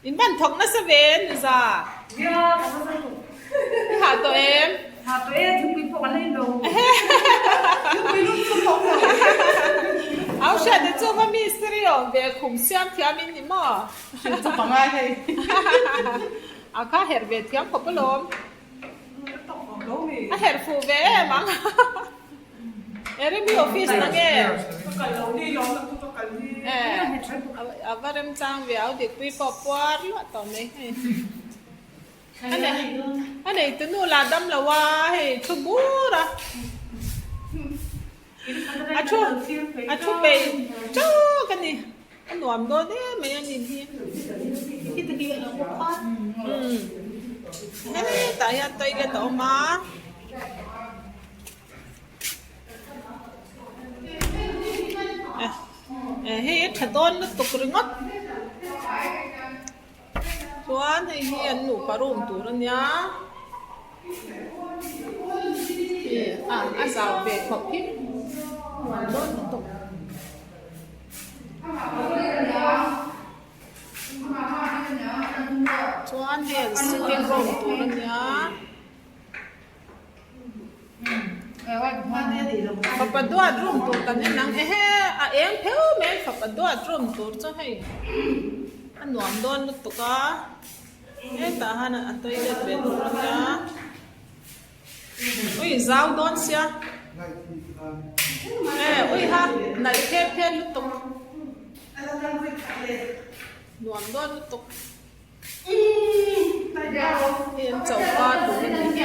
In van thawk nasa ve ni za. Nia ka nasa lutuk. I hah tawh em? Hah tawh e, thingpui pawh kan la in lo. Thingpui lum chu thawk lo. Au hriat te chu va mistiri awm ve khum siam thiam in ni maw? Hrilh chawp a ngai hei. A kha herh ve thiam khawp alawm. A herh fuh ve em ang. Eremi office na nge? A va remchang ve au dikpui pawh puar luah tawh mai hei. A neitu nu lah dam lo a hei thu bur a. A thu a thu peih tawk a ni. A nuam dawn em mai a nin hi. Hetah hian toilet a awm a. Hei a tha dawn lutuk ringawt. Chuan hei hi an nupa room tur a nia. A zau ve khawp hi nuam dawn lutuk. Chuan hei an sitting room tur a nia. Fapa duat room tur kan en ang ehe a eng pheuh mai fapa duat room tur chu hei a nuam dawn lutuk a hetah hian a toilet ve tur a nia ui zau dawn sia e ui ha nalh phep phep lutuk nuam dawn lutuk. Hei an choka tur a ni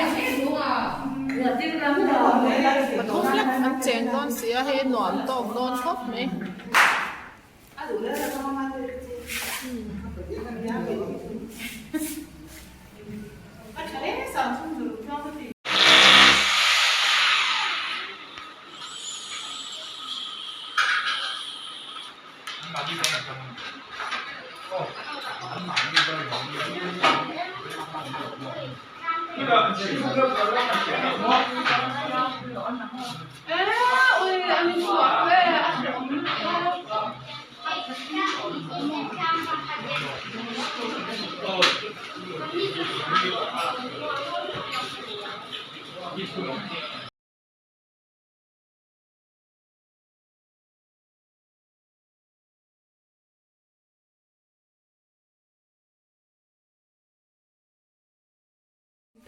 pathum lek an cheng dawn si a hei nuam tawk dawn khawp mai.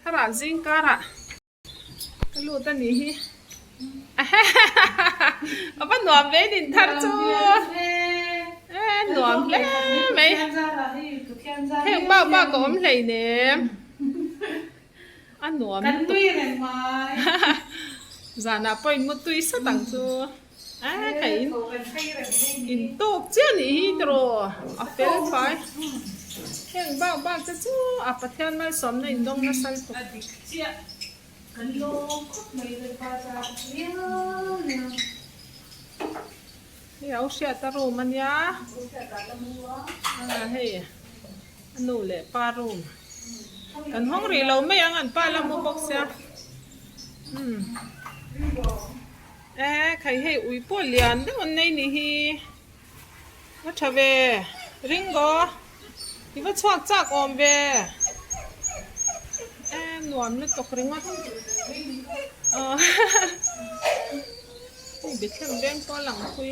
Tharah zing karah ka lut a nih hi a va nuam ve nin thar chu e nuam hle mai heng bak bak a awm hleinem a nuam lutuk zanah pawh in mutui sat ang chu. A ka in in tawk chiah nih hi tiraw a fel fai heng bak bak te chu a Pathian malsawmna in dawng nasa lutuk. A dik chiah kan lawm khawp mai lalpa zar riau riau. Hei a u hriat a room a nia a hei a nu leh pa room kan hawng rih lo mai ang an pa la mu bawk sia umm. E khai hei ui pawh lian deuh an nei nih hi a tha ve Ringo i va chhuak chak awm ve e nuam lutuk ringawt aw hei Bethlehem veng pawh a lang phui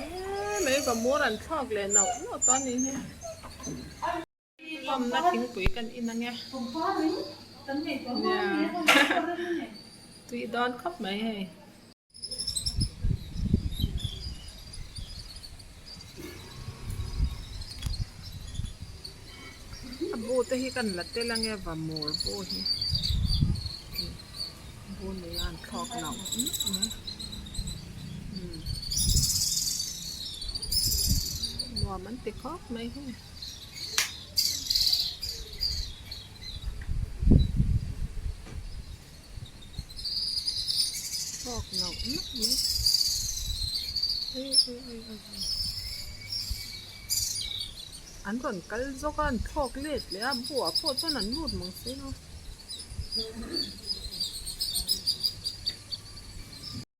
e mai va mur an thlawk leh nauh nauh tawh a nih hi. Pawmna thingpui kan in ange. Tui dawn khawp mai hei. A bu te hi kan la tel ange va mur bu hi. Bu nei a an thlawk loh mai. Nuam an ti khawp mai hei. Tawk loh nak mai an rawn kal zawk a an thlawk let leh a buah pawh chuan an lut mang si lo.